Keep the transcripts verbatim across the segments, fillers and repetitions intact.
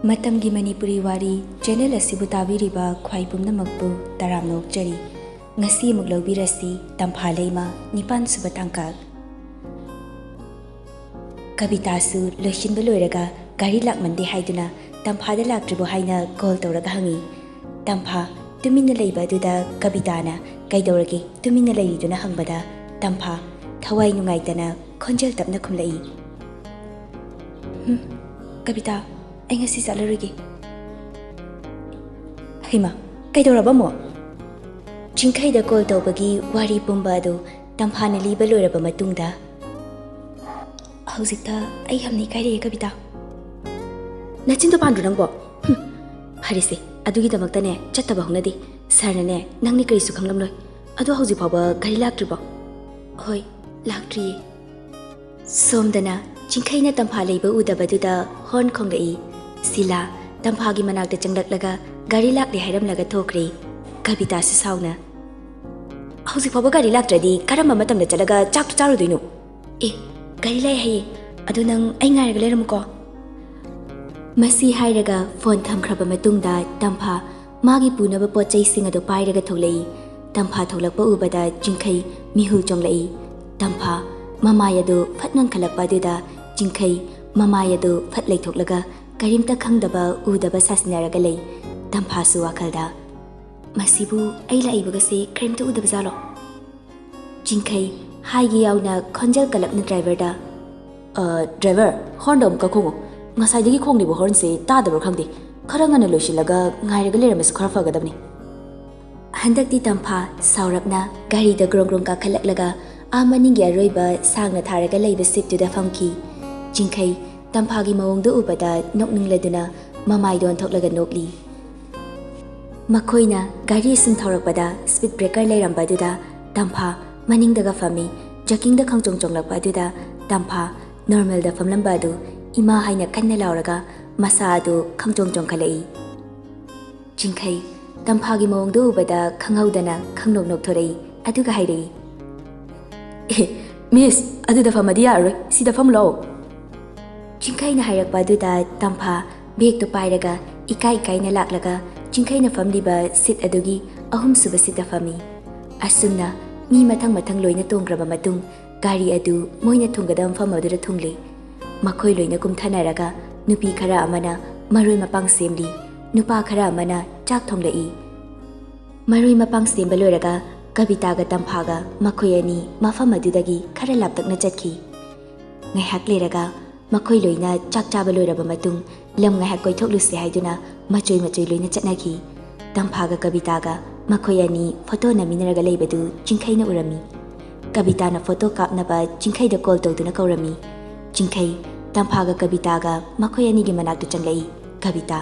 ꯃꯇꯝꯒꯤ ꯃꯅꯤꯄꯨꯔꯤ ꯋꯥꯔꯤ ꯆꯦꯅꯦꯜ ꯑꯁꯤꯕꯨ ꯇꯥꯕꯤꯔꯤꯕ ꯈ꯭ꯋꯥꯏ ꯄꯨꯝꯅꯃꯛꯄꯨ ꯇꯔꯥꯝꯅ ꯑꯣꯛꯆꯔꯤ꯫ ꯉꯁꯤ ꯑꯃꯨꯛ ꯂꯧꯕꯤꯔꯁꯤ ꯇꯝꯐꯥ ꯂꯩꯃ, ꯅꯤꯄꯥꯟ ꯁꯨꯕ ꯇꯥꯡꯀꯛ꯫ ꯀꯕꯤꯇꯥꯁꯨ ꯂꯣꯏꯁꯤꯟꯕ ꯂꯣꯏꯔꯒ ꯒꯥꯔꯤ ꯂꯥꯛꯃꯟꯗꯦ ꯍꯥꯏꯗꯨꯅ ꯇꯝꯐꯥꯗ ꯂꯥꯛꯇ꯭ꯔꯤꯕꯣ ꯍꯥꯏꯅ ꯀꯣꯜ ꯇꯧꯔꯒ ꯍꯪꯉꯤ꯫ ꯇꯝꯐꯥ ꯇꯨꯃꯤꯟꯅ ꯂꯩꯕ ꯑꯗꯨꯗ ꯀꯕꯤꯇꯥꯅ "ꯀꯩꯗꯧꯔꯒꯦ ꯇꯨꯃꯤꯟꯅ ꯂꯩꯔꯤꯗꯨꯅ?" ꯍꯪꯕꯗ ꯇꯝꯐꯥ ꯊꯋꯥꯏ ꯅꯨꯡꯉꯥꯏꯇꯅ ꯈꯣꯟꯖꯦꯜ ꯇꯞꯅ ꯈꯨꯝꯂꯛꯏ꯫ "ꯍꯝ, ꯀꯕꯤꯇꯥ, ꯑꯩ ꯉꯁꯤ ꯆꯠꯂꯔꯣꯏꯒꯦ꯫" ꯍꯩꯃꯥ, ꯀꯩꯗꯧꯔꯕ ꯑꯃꯨꯛ? ꯆꯤꯡꯈꯩꯗ ꯀꯣꯜ ꯇꯧꯕꯒꯤ ꯋꯥꯔꯤ ꯄꯨꯝꯕ ꯑꯗꯨ ꯇꯝꯐꯥꯅ ꯂꯤꯕ ꯂꯣꯏꯔꯕ ꯃꯇꯨꯡꯗ, "ꯍꯧꯖꯤꯛꯇ ꯑꯩ ꯌꯥꯝ ꯅꯩꯈꯥꯏꯔꯛꯑꯦ, ꯀꯕꯤꯇꯥ꯫" "ꯅꯆꯤꯟꯗꯣ ꯄꯥꯟꯗ꯭ꯔꯣ ꯅꯪꯕꯣ? ꯍꯨꯝ, ꯐꯔꯦꯁꯦ, ꯑꯗꯨꯒꯤꯗꯃꯛꯇꯅꯦ ꯆꯠꯇꯕ ꯍꯧꯅꯗꯦ꯫ ꯁꯥꯔꯅꯅꯦ ꯅꯪꯅꯤ ꯀꯔꯤꯁꯨ ꯈꯪꯂꯝꯂꯣꯏ꯫ ꯑꯗꯣ ꯍꯧꯖꯤꯛ ꯐꯥꯎꯕ ꯒꯥꯔꯤ ꯂꯥꯛꯇ꯭ꯔꯤꯕꯣ?" "ꯍꯣꯏ, ꯂꯥꯛꯇ꯭ꯔꯤꯌꯦ꯫" ꯁꯣꯝꯗꯅ ꯆꯤꯡꯈꯩꯅ ꯇꯝꯐꯥ ꯂꯩꯕ ꯎꯗꯕꯗꯨꯗ ꯍꯣꯔꯟ ꯈꯣꯡꯂꯛꯏ꯫ ꯁꯤꯂꯥ ꯇꯝꯐꯥꯒꯤ ꯃꯅꯥꯛꯇ ꯆꯪꯂꯛꯂꯒ ꯒꯥꯔꯤ ꯂꯥꯛꯂꯦ ꯍꯥꯏꯔꯝꯂꯒ ꯊꯣꯛꯈ꯭ꯔꯦ꯫ ꯀꯕꯤꯇꯥꯁꯨ ꯁꯥꯎꯅ, "ꯍꯧꯖꯤꯛ ꯐꯥꯎꯕ ꯒꯥꯔꯤ ꯂꯥꯛꯇ꯭ꯔꯗꯤ ꯀꯔꯝꯕ ꯃꯇꯝꯗ ꯆꯠꯂꯒ ꯆꯥꯛꯇꯨ ꯆꯥꯔꯨꯗꯣꯏꯅꯣ?" "ꯑꯦ, ꯒꯥꯔꯤ ꯂꯥꯛꯑꯦ ꯍꯥꯏꯌꯦ꯫ ꯑꯗꯨ ꯅꯪ ꯑꯩ ꯉꯥꯏꯔꯒ ꯂꯩꯔꯝꯃꯨꯀꯣ꯫" ꯃꯁꯤ ꯍꯥꯏꯔꯒ ꯐꯣꯟ ꯊꯝꯈ꯭ꯔꯕ ꯃꯇꯨꯡꯗ ꯇꯝꯐꯥ ꯃꯥꯒꯤ ꯄꯨꯅꯕ ꯄꯣꯠ ꯆꯩꯁꯤꯡ ꯑꯗꯨ ꯄꯥꯏꯔꯒ ꯊꯣꯛꯂꯛꯏ꯫ ꯇꯝꯐꯥ ꯊꯣꯛꯂꯛꯄ ꯎꯕꯗ ꯆꯤꯡꯈꯩ ꯃꯤꯍꯨꯜ ꯆꯣꯡꯂꯛꯏ꯫ ꯇꯝꯐꯥ ꯃꯃꯥꯏ ꯑꯗꯨ ꯐꯠ ꯅꯣꯟꯈꯠꯂꯛꯄ ꯑꯗꯨꯗ ꯆꯤꯡꯈꯩ ꯃꯃꯥꯏ ꯑꯗꯨ ꯐꯠ ꯂꯩꯊꯣꯛꯂꯒ ꯀꯔꯤꯝꯇ ꯈꯪꯗꯕ ꯎꯗꯕ ꯁꯥꯁꯤꯟꯅꯔꯒ ꯂꯩ꯫ ꯇꯝꯐꯥꯁꯨ ꯋꯥꯈꯜꯗ, "ꯃꯁꯤꯕꯨ ꯑꯩ ꯂꯥꯛꯏꯕꯒꯁꯦ ꯀꯔꯤꯝꯇ ꯎꯗꯕꯖꯥꯠꯂꯣ?" ꯆꯤꯡꯈꯩ ꯍꯥꯏꯒꯦ ꯌꯥꯎꯅ ꯈꯣꯟꯖꯦꯜ ꯀꯜꯂꯞꯅ ꯗ꯭ꯔꯥꯏꯚꯔꯗ, "ꯑ, ꯗ꯭ꯔꯥꯏꯚꯔ, ꯍꯣꯔꯟꯗꯣ ꯑꯃꯨꯛꯀ ꯈꯣꯡꯉꯨ꯫ ꯉꯁꯥꯏꯗꯒꯤ ꯈꯣꯡꯂꯤꯕ ꯍꯣꯔꯟꯁꯦ ꯇꯥꯗꯕ꯭ꯔꯥ ꯈꯪꯗꯦ꯫ ꯈꯔ ꯉꯟꯅ ꯂꯣꯏꯁꯤꯜꯂꯒ ꯉꯥꯏꯔꯒ ꯂꯩꯔꯝꯕꯁꯨ ꯈꯔ ꯐꯒꯗꯕꯅꯤ꯫" ꯍꯟꯗꯛꯇꯤ ꯇꯝꯐꯥ ꯁꯥꯎꯔꯞꯅ ꯒꯥꯔꯤꯗ ꯒ꯭ꯔꯣꯡ ꯒ꯭ꯔꯣꯡ ꯀꯥꯈꯠꯂꯛꯂꯒ ꯑꯥ ꯃꯅꯤꯡꯒꯤ ꯑꯔꯣꯏꯕ ꯁꯥꯡꯅ ꯊꯥꯔꯒ ꯂꯩꯕ ꯁꯤꯠꯇꯨꯗ ꯐꯝꯈꯤ꯫ ꯆꯤꯡꯈꯩ ꯇꯝꯐꯥꯒꯤ ꯃꯑꯣꯡꯗꯨ ꯎꯕꯗ ꯅꯣꯛꯅꯤꯡꯂꯗꯨꯅ ꯃꯃꯥꯏꯗ ꯑꯣꯟꯊꯣꯛꯂꯒ ꯅꯣꯛꯂꯤ꯫ ꯃꯈꯣꯏꯅ ꯒꯥꯔꯤ ꯑꯁꯨꯝ ꯊꯧꯔꯛꯄꯗ ꯁ꯭ꯄꯤꯗ ꯕ꯭ꯔꯦꯀꯔ ꯂꯩꯔꯝꯕ ꯑꯗꯨꯗ ꯇꯝꯐꯥ ꯃꯅꯤꯡꯗꯒ ꯐꯝꯃꯤ꯫ ꯖꯣꯀꯤꯡꯗ ꯈꯪꯆꯣꯡ ꯆꯣꯡꯂꯛꯄ ꯑꯗꯨꯗ ꯇꯝꯐꯥ ꯅꯣꯔꯃꯦꯜꯗ ꯐꯝꯂꯝꯕ ꯑꯗꯨ ꯏꯃꯥ ꯍꯥꯏꯅ ꯀꯟꯅ ꯂꯥꯎꯔꯒ ꯃꯁꯥ ꯑꯗꯨ ꯈꯪꯆꯣꯡ ꯆꯣꯡꯈꯠꯂꯛꯏ꯫ ꯆꯤꯡꯈꯩ ꯇꯝꯐꯥꯒꯤ ꯃꯑꯣꯡꯗꯨ ꯎꯕꯗ ꯈꯪꯍꯧꯗꯅ ꯈꯪꯅꯣꯛ ꯅꯣꯛꯊꯣꯔꯛꯏ꯫ ꯑꯗꯨꯒ ꯍꯥꯏꯔꯛꯏ, "ꯑꯦ, ꯃꯤꯁ, ꯑꯗꯨꯗ ꯐꯝꯃꯗꯤ ꯌꯥꯔꯔꯣꯏ, ꯁꯤꯗ ꯐꯝꯂꯣ꯫" ꯆꯤꯡꯈꯩꯅ ꯍꯥꯏꯔꯛꯄ ꯑꯗꯨꯗ ꯇꯝꯐꯥ ꯕꯦꯒꯇꯨ ꯄꯥꯏꯔꯒ ꯏꯀꯥꯏ ꯏꯀꯥꯏꯅ ꯂꯥꯛꯂꯒ ꯆꯤꯡꯈꯩꯅ ꯐꯝꯂꯤꯕ ꯁꯤꯠ ꯑꯗꯨꯒꯤ ꯑꯍꯨꯝꯁꯨꯕ ꯁꯤꯠꯇ ꯐꯝꯃꯤ꯫ ꯑꯁꯨꯝꯅ ꯃꯤ ꯃꯊꯪ ꯃꯊꯪ ꯂꯣꯏꯅ ꯇꯣꯡꯈ꯭ꯔꯕ ꯃꯇꯨꯡ ꯒꯥꯔꯤ ꯑꯗꯨ ꯃꯣꯏꯅ ꯊꯨꯡꯒꯗꯕ ꯃꯐꯝ ꯑꯗꯨꯗ ꯊꯨꯡꯂꯤ꯫ ꯃꯈꯣꯏ ꯂꯣꯏꯅ ꯀꯨꯝꯊꯅꯔꯒ ꯅꯨꯄꯤ ꯈꯔ ꯑꯃꯅ ꯃꯔꯣꯏ ꯃꯄꯥꯡ ꯁꯦꯝꯂꯤ, ꯅꯨꯄꯥ ꯈꯔ ꯑꯃꯅ ꯆꯥꯛ ꯊꯣꯡꯂꯛꯏ꯫ ꯃꯔꯣꯏ ꯃꯄꯥꯡ ꯁꯦꯝꯕ ꯂꯣꯏꯔꯒ ꯀꯕꯤꯇꯥꯒ ꯇꯝꯐꯥꯒ ꯃꯈꯣꯏ ꯑꯅꯤ ꯃꯐꯝ ꯑꯗꯨꯗꯒꯤ ꯈꯔ ꯂꯥꯞꯇꯛꯅ ꯆꯠꯈꯤ꯫ ꯉꯥꯏꯍꯥꯛ ꯂꯩꯔꯒ ꯃꯈꯣꯏ ꯂꯣꯏꯅ ꯆꯥꯛ ꯆꯥꯕ ꯂꯣꯏꯔꯕ ꯃꯇꯨꯡ ꯂꯝ ꯉꯥꯏꯍꯥꯛ ꯀꯣꯏꯊꯣꯛꯂꯨꯁꯦ ꯍꯥꯏꯗꯨꯅ ꯃꯆꯣꯏ ꯃꯆꯣꯏ ꯂꯣꯏꯅ ꯆꯠꯅꯈꯤ꯫ ꯇꯝꯐꯥꯒ ꯀꯕꯤꯇꯥꯒ ꯃꯈꯣꯏ ꯑꯅꯤ ꯐꯣꯇꯣ ꯅꯝꯃꯤꯟꯅꯔꯒ ꯂꯩꯕꯗꯨ ꯆꯤꯡꯈꯩꯅ ꯎꯔꯝꯃꯤ꯫ ꯀꯕꯤꯇꯥꯅ ꯐꯣꯇꯣ ꯀꯥꯞꯅꯕ ꯆꯤꯡꯈꯩꯗ ꯀꯣꯜ ꯇꯧꯗꯨꯅ ꯀꯧꯔꯝꯃꯤ꯫ ꯆꯤꯡꯈꯩ, ꯇꯝꯐꯥꯒ ꯀꯕꯤꯇꯥꯒ ꯃꯈꯣꯏ ꯑꯅꯤꯒꯤ ꯃꯅꯥꯛꯇ ꯆꯪꯂꯛꯏ꯫ ꯀꯕꯤꯇꯥ,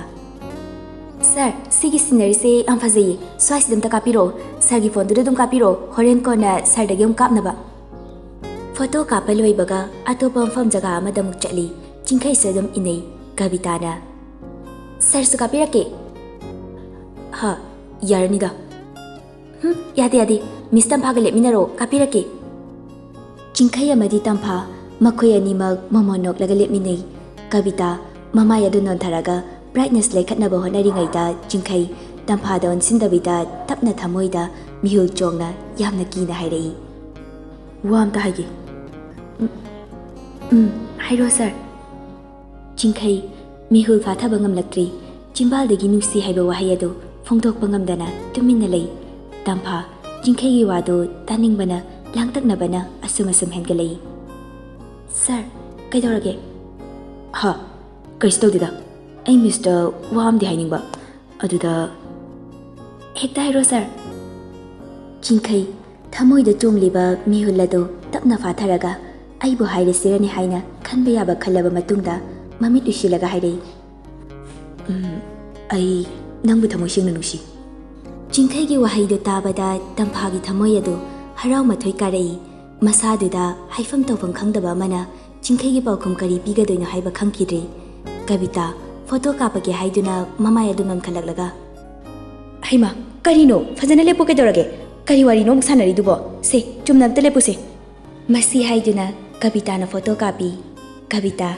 "ꯁꯥꯔ, ꯁꯤꯒꯤ ꯁꯤꯅꯔꯤꯁꯦ ꯌꯥꯝ ꯐꯖꯩꯌꯦ, ꯁ꯭ꯋꯥꯏꯁꯤꯗ ꯑꯝꯇ ꯀꯥꯞꯄꯤꯔꯛꯑꯣ꯫ ꯁꯥꯔꯒꯤ ꯐꯣꯟꯗꯨꯗ ꯑꯗꯨꯝ ꯀꯥꯞꯄꯤꯔꯛꯑꯣ, ꯍꯣꯔꯦꯟ ꯀꯣꯟꯅ ꯁꯥꯔꯗꯒꯤ ꯑꯃꯨꯛ ꯀꯥꯞꯅꯕ"꯫ ꯐꯣꯇꯣ ꯀꯥꯞꯄ ꯂꯣꯏꯕꯒ ꯑꯇꯣꯞꯄ ꯃꯐꯝ ꯖꯒꯥ ꯑꯃꯗ ꯑꯃꯨꯛ ꯆꯠꯂꯤ꯫ ꯆꯤꯡꯈꯩꯁꯨ ꯑꯗꯨꯝ ꯏꯟꯅꯩ꯫ ꯀꯕꯤꯇꯥꯅ, "ꯁꯥꯔꯁꯨ ꯀꯥꯞꯄꯤꯔꯛꯀꯦ"꯫ "ꯍꯥ, ꯌꯥꯔꯅꯤꯗ"꯫ "ꯍꯨꯝ, ꯌꯥꯗꯦ, ꯌꯥꯗꯦ꯫ ꯃꯤꯁ ꯇꯝꯐꯥꯒ ꯂꯦꯞꯃꯤꯟꯅꯔꯣ, ꯀꯥꯞꯄꯤꯔꯛꯀꯦ"꯫ ꯆꯤꯡꯈꯩ ꯑꯃꯗꯤ ꯇꯝꯐꯥ, ꯃꯈꯣꯏ ꯑꯅꯤꯃꯛ ꯃꯃꯣꯟ ꯅꯣꯛꯂꯒ ꯂꯦꯞꯃꯤꯟꯅꯩ꯫ ꯀꯕꯤꯇꯥ, ꯃꯃꯥꯏ ꯑꯗꯨ ꯅꯣꯟꯊꯔꯒ brightness ꯂꯩꯈꯠꯅꯕ ꯍꯣꯠꯅꯔꯤꯉꯩꯗ, ꯆꯤꯡꯈꯩ, ꯇꯝꯐꯥꯗ ꯑꯣꯟꯁꯤꯟꯗꯕꯤꯗ ꯇꯞꯅ ꯊꯃꯣꯏꯗ ꯃꯤꯍꯨꯜ ꯆꯣꯡꯅ ꯌꯥꯝꯅ ꯀꯤꯅ ꯍꯥꯏꯔꯛꯏ, "ꯋꯥ ꯑꯝꯇ ꯍꯥꯏꯒꯦ"꯫ "ꯎꯝ, ꯎꯝ, ꯍꯥꯏꯔꯣ ꯁꯥꯔ"꯫ ꯆꯤꯡꯈꯩ, ꯃꯤꯍꯨꯜ ꯐꯥꯊꯕ ꯉꯝꯂꯛꯇ꯭ꯔꯤ꯫ ꯆꯤꯝꯕꯥꯜꯗꯒꯤ ꯅꯨꯡꯁꯤ ꯍꯥꯏꯕ ꯋꯥꯍꯩ ꯑꯗꯨ ꯐꯣꯡꯗꯣꯛꯄ ꯉꯝꯗꯅ ꯇꯨꯃꯤꯟꯅ ꯂꯩ꯫ ꯇꯝꯐꯥ, ꯆꯤꯡꯈꯩꯒꯤ ꯋꯥꯗꯨ ꯇꯥꯅꯤꯡꯕꯅ ꯂꯥꯡꯇꯛꯅꯕꯅ ꯑꯁꯨꯝ ꯑꯁꯨꯝ ꯍꯦꯟꯒꯠꯂꯛꯏ꯫ "ꯁꯥꯔ, ꯀꯩꯗꯧꯔꯒꯦ?" "ꯍꯥ, ꯀꯩꯁꯨ ꯇꯧꯗꯦꯗ꯫ ꯑꯩ ꯃꯤꯁꯇ ꯋꯥ ꯑꯃꯗꯤ ꯍꯥꯏꯅꯤꯡꯕ꯫ ꯑꯗꯨꯗ"꯫ "ꯍꯦꯛꯇ ꯍꯥꯏꯔꯣ ꯁꯥꯔ"꯫ ꯆꯤꯡꯈꯩ, ꯊꯃꯣꯏꯗ ꯆꯣꯡꯂꯤꯕ ꯃꯤꯍꯨꯜ ꯑꯗꯨ ꯇꯞꯅ ꯐꯥꯊꯔꯒ, ꯑꯩꯕꯨ ꯍꯥꯏꯔꯁꯤꯔꯅꯦ ꯍꯥꯏꯅ ꯈꯟꯕ ꯌꯥꯕ ꯈꯜꯂꯕ ꯃꯇꯨꯡꯗ, ꯃꯃꯤꯠ ꯎꯏꯁꯤꯜꯂꯒ ꯍꯥꯏꯔꯛꯏ, "ꯎꯝ, ꯑꯩ ꯅꯪꯕꯨ ꯊꯃꯣꯏ ꯁꯦꯡꯅ ꯅꯨꯡꯁꯤ"꯫ ꯆꯤꯡꯈꯩꯒꯤ ꯋꯥꯍꯩꯗꯨ ꯇꯥꯕꯗ ꯇꯝꯐꯥꯒꯤ ꯊꯃꯣꯏ ꯑꯗꯨ ꯍꯔꯥꯎ ꯃꯊꯣꯏ ꯀꯥꯔꯛꯏ꯫ ꯃꯁꯥꯗꯨꯗ ꯍꯥꯏꯐꯝ ꯇꯧꯐꯝ ꯈꯪꯗꯕ ꯑꯃꯅ ꯆꯤꯡꯈꯩꯒꯤ ꯄꯥꯎꯈꯨꯝ ꯀꯔꯤ ꯄꯤꯒꯗꯣꯏꯅꯣ ꯍꯥꯏꯕ ꯈꯪꯈꯤꯗ꯭ꯔꯤ꯫ ꯀꯕꯤꯇꯥ, ꯐꯣꯇꯣ ꯀꯥꯞꯄꯒꯦ ꯍꯥꯏꯗꯨꯅ ꯃꯃꯥꯏ ꯑꯗꯨ ꯅꯣꯟꯈꯠꯂꯛꯂꯒ, "ꯍꯩꯃꯥ, ꯀꯔꯤꯅꯣ? ꯐꯖꯅ ꯂꯦꯞꯄꯨ, ꯀꯩꯗꯧꯔꯒꯦ? ꯀꯔꯤ ꯋꯥꯔꯤꯅꯣ ꯑꯃꯨꯛ ꯁꯥꯟꯅꯔꯤꯗꯨꯕꯣ? ꯁꯦ, ꯆꯨꯝꯅ ꯑꯝꯇ ꯂꯦꯞꯄꯨꯁꯦ"꯫ ꯃꯁꯤ ꯍꯥꯏꯗꯨꯅ ꯀꯕꯤꯇꯥꯅ ꯐꯣꯇꯣ ꯀꯥꯞꯄꯤ꯫ ꯀꯕꯤꯇꯥ,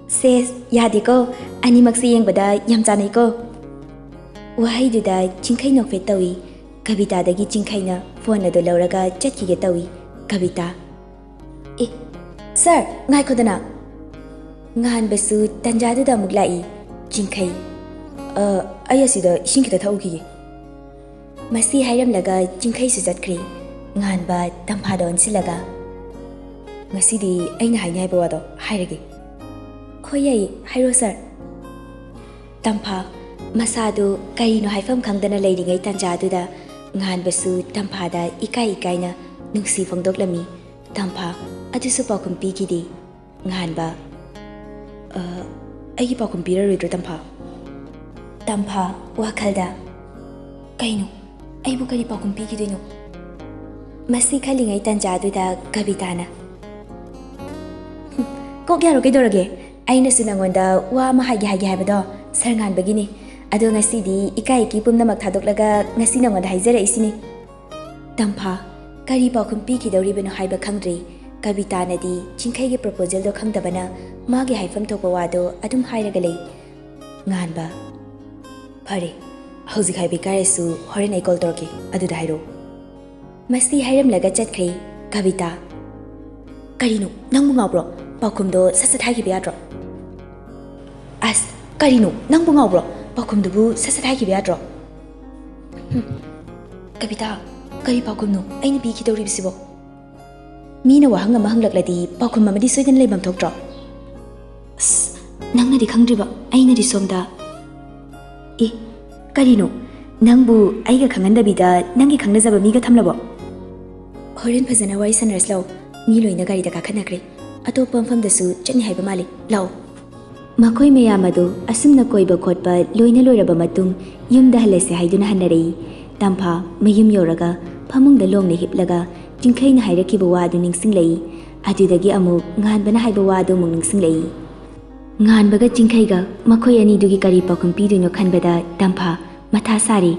ꯁꯦꯁ, ꯌꯥꯗꯦꯀꯣ꯫ ꯑꯅꯤꯃꯛꯁꯦ ꯌꯦꯡꯕꯗ ꯌꯥꯝ ꯆꯥꯟꯅꯩꯀꯣ꯫ ꯋꯥꯍꯩꯗꯨꯗ ꯆꯤꯡꯈꯩ ꯅꯣꯛꯐꯦꯠ ꯇꯧꯏ꯫ ꯀꯕꯤꯇꯥꯗꯒꯤ ꯆꯤꯡꯈꯩꯅ ꯐꯣꯟ ꯑꯗꯨ ꯂꯧꯔꯒ ꯆꯠꯈꯤꯒꯦ ꯇꯧꯏ꯫ ꯀꯕꯤꯇꯥ, "ꯑꯦ, ꯁꯥꯔ, ꯉꯥꯏꯈꯣꯗꯅ!" ꯉꯥꯟꯕꯁꯨ ꯇꯟꯖꯥꯗꯨꯗ ꯑꯃꯨꯛ ꯂꯥꯛꯏ꯫ ꯆꯤꯡꯈꯩ, "ꯑ, ꯑꯩ ꯑꯁꯤꯗ ꯏꯁꯤꯡ ꯈꯤꯇ ꯊꯛꯎꯈꯤꯒꯦ꯫" ꯃꯁꯤ ꯍꯥꯏꯔꯝꯂꯒ ꯆꯤꯡꯈꯩꯁꯨ ꯆꯠꯈ꯭ꯔꯦ꯫ ꯉꯥꯟꯕ ꯇꯝꯐꯥꯗ ꯑꯣꯟꯁꯤꯜꯂꯒ, "ꯉꯁꯤꯗꯤ ꯑꯩꯅ ꯍꯥꯏꯅꯤ ꯍꯥꯏꯕ ꯋꯥꯗꯣ ꯍꯥꯏꯔꯒꯦ꯫" "ꯍꯣꯏ, ꯌꯥꯏꯌꯦ, ꯍꯥꯏꯔꯣ ꯁꯥꯔ꯫" ꯇꯝꯐꯥ, ꯃꯁꯥꯗꯨ ꯀꯔꯤꯅꯣ ꯍꯥꯏꯐꯝ ꯈꯪꯗꯅ ꯂꯩꯔꯤꯉꯩ ꯇꯟꯖꯥꯗꯨꯗ ꯉꯥꯟꯕꯁꯨ ꯇꯝꯐꯥꯗ ꯏꯀꯥꯏ ꯏꯀꯥꯏꯅ ꯅꯨꯡꯁꯤ ꯐꯣꯡꯗꯣꯛꯂꯝꯃꯤ꯫ ꯇꯝꯐꯥ ꯑꯗꯨꯁꯨ ꯄꯥꯎꯈꯨꯝ ꯄꯤꯈꯤꯗꯦ꯫ ꯉꯥꯟꯕ, "ꯑ, ꯑꯩꯒꯤ ꯄꯥꯎꯈꯨꯝ ꯄꯤꯔꯔꯣꯏꯗ꯭ꯔꯣ, ꯇꯝꯐꯥ?" ꯇꯝꯐꯥ, ꯋꯥꯈꯜꯗ, "ꯀꯩꯅꯣ? ꯑꯩꯕꯨ ꯀꯔꯤ ꯄꯥꯎꯈꯨꯝ ꯄꯤꯈꯤꯗꯣꯏꯅꯣ?" ꯃꯁꯤ ꯈꯜꯂꯤꯉꯩ ꯇꯟꯖꯥꯗꯨꯗ ꯀꯕꯤꯇꯥꯅ, "ꯍꯨꯝ, ꯀꯣꯛ ꯌꯥꯔꯣ, ꯀꯩꯗꯧꯔꯒꯦ? ꯑꯩꯅꯁꯨ ꯅꯉꯣꯟꯗ ꯋꯥ ꯑꯃ ꯍꯥꯏꯒꯦ ꯍꯥꯏꯒꯦ ꯍꯥꯏꯕꯗꯣ ꯁꯥꯔ ꯉꯥꯟꯕꯒꯤꯅꯤ꯫ ꯑꯗꯣ ꯉꯁꯤꯗꯤ ꯏꯀꯥꯏ ꯏꯀꯤ ꯄꯨꯝꯅꯃꯛ ꯊꯥꯗꯣꯛꯂꯒ ꯉꯁꯤ ꯅꯉꯣꯟꯗ ꯍꯥꯏꯖꯔꯛꯏꯁꯤꯅꯤ꯫" ꯇꯝꯐꯥ, ꯀꯔꯤ ꯄꯥꯎꯈꯨꯝ ꯄꯤꯈꯤꯗꯧꯔꯤꯕꯅꯣ ꯍꯥꯏꯕ ꯈꯪꯗ꯭ꯔꯦ꯫ ꯀꯕꯤꯇꯥꯅꯗꯤ ꯆꯤꯡꯈꯩꯒꯤ ꯄ꯭ꯔꯣꯄꯣꯖꯦꯜꯗꯣ ꯈꯪꯗꯕꯅ ꯃꯥꯒꯤ ꯍꯥꯏꯐꯝ ꯊꯣꯛꯄ ꯋꯥꯗꯣ ꯑꯗꯨꯝ ꯍꯥꯏꯔꯒ ꯂꯩ꯫ ꯉꯥꯟꯕ, "ꯐꯔꯦ, ꯍꯧꯖꯤꯛ ꯍꯥꯏꯕ ꯏꯀꯥꯏꯔꯁꯨ ꯍꯣꯔꯦꯟ ꯑꯩ ꯀꯣꯜ ꯇꯧꯔꯛꯀꯦ, ꯑꯗꯨꯗ ꯍꯥꯏꯔꯛꯑꯣ꯫" ꯃꯁꯤ ꯍꯥꯏꯔꯝꯂꯒ ꯆꯠꯈ꯭ꯔꯦ꯫ ꯀꯕꯤꯇꯥ, "ꯀꯔꯤꯅꯣ? ꯅꯪꯕꯨ ꯉꯥꯎꯕ꯭ꯔꯣ? ꯄꯥꯎꯈꯨꯝꯗꯣ ꯁꯠ ꯁꯠ ꯍꯥꯏꯈꯤꯕ ꯌꯥꯗ꯭ꯔꯣ?" "ꯑꯁ, ꯀꯔꯤꯅꯣ? ꯅꯪꯕꯨ ꯉꯥꯎꯕ꯭ꯔꯣ? ꯄꯥꯎꯈꯨꯝꯗꯨꯕꯨ ꯁꯠ ꯁꯠ ꯍꯥꯏꯈꯤꯕ ꯌꯥꯗ꯭ꯔꯣ?" ꯍꯨꯝ꯫ "ꯀꯕꯤꯇꯥ, ꯀꯔꯤ ꯄꯥꯎꯈꯨꯝꯅꯣ ꯑꯩꯅ ꯄꯤꯈꯤꯗꯧꯔꯤꯕꯁꯤꯕꯣ? ꯃꯤꯅ ꯋꯥꯍꯪ ꯑꯃ ꯍꯪꯂꯛꯂꯗꯤ ꯄꯥꯎꯈꯨꯝ ꯑꯃꯗꯤ ꯁꯣꯏꯗꯅ ꯂꯩꯐꯝ ꯊꯣꯛꯇ꯭ꯔꯣ?" "ꯑꯁ, ꯅꯪꯅꯗꯤ ꯈꯪꯗ꯭ꯔꯤꯕ, ꯑꯩꯅꯗꯤ ꯁꯣꯝꯗ꯫" "ꯑꯦ, ꯀꯔꯤꯅꯣ? ꯅꯪꯕꯨ ꯑꯩꯒ ꯈꯪꯍꯟꯗꯕꯤꯗ ꯅꯪꯒꯤ ꯈꯪꯅꯖꯕ ꯃꯤꯒ ꯊꯝꯂꯕꯣ?" "ꯍꯣꯔꯦꯟ ꯐꯖꯅ ꯋꯥꯔꯤ ꯁꯥꯟꯅꯔꯁꯤ ꯂꯥꯛꯑꯣ꯫ ꯃꯤ ꯂꯣꯏꯅ ꯒꯥꯔꯤꯗ ꯀꯥꯈꯠꯅꯈ꯭ꯔꯦ꯫ ꯑꯇꯣꯞꯄ ꯃꯐꯝꯗꯁꯨ ꯆꯠꯅꯤ ꯍꯥꯏꯕ ꯃꯥꯜꯂꯤ꯫ ꯂꯥꯛꯑꯣ꯫" ꯃꯈꯣꯏ ꯃꯌꯥꯝ ꯑꯗꯨ ꯑꯁꯨꯝꯅ ꯀꯣꯏꯕ ꯈꯣꯠꯄ ꯂꯣꯏꯅ ꯂꯣꯏꯔꯕ ꯃꯇꯨꯡ ꯌꯨꯝꯗ ꯍꯜꯂꯁꯤ ꯍꯥꯏꯗꯨꯅ ꯍꯟꯅꯔꯛꯏ꯫ ꯇꯝꯐꯥ ꯃꯌꯨꯝ ꯌꯧꯔꯒ ꯐꯃꯨꯡꯗ ꯂꯣꯡꯅ ꯍꯤꯞꯂꯒ ꯆꯤꯡꯈꯩꯅ ꯍꯥꯏꯔꯛꯈꯤꯕ ꯋꯥ ꯑꯗꯨ ꯅꯤꯡꯁꯤꯡꯂꯛꯏ꯫ ꯑꯗꯨꯗꯒꯤ ꯑꯃꯨꯛ ꯉꯥꯟꯕꯅ ꯍꯥꯏꯕ ꯋꯥ ꯑꯗꯨ ꯑꯃꯨꯛ ꯅꯤꯡꯁꯤꯡꯂꯛꯏ꯫ ꯉꯥꯟꯕꯒ ꯆꯤꯡꯈꯩꯒ ꯃꯈꯣꯏ ꯑꯅꯤꯗꯨꯒꯤ ꯀꯔꯤ ꯄꯥꯎꯈꯨꯝ ꯄꯤꯗꯣꯏꯅꯣ ꯈꯟꯕꯗ ꯇꯝꯐꯥ ꯃꯊꯥ ꯁꯥꯔꯤ꯫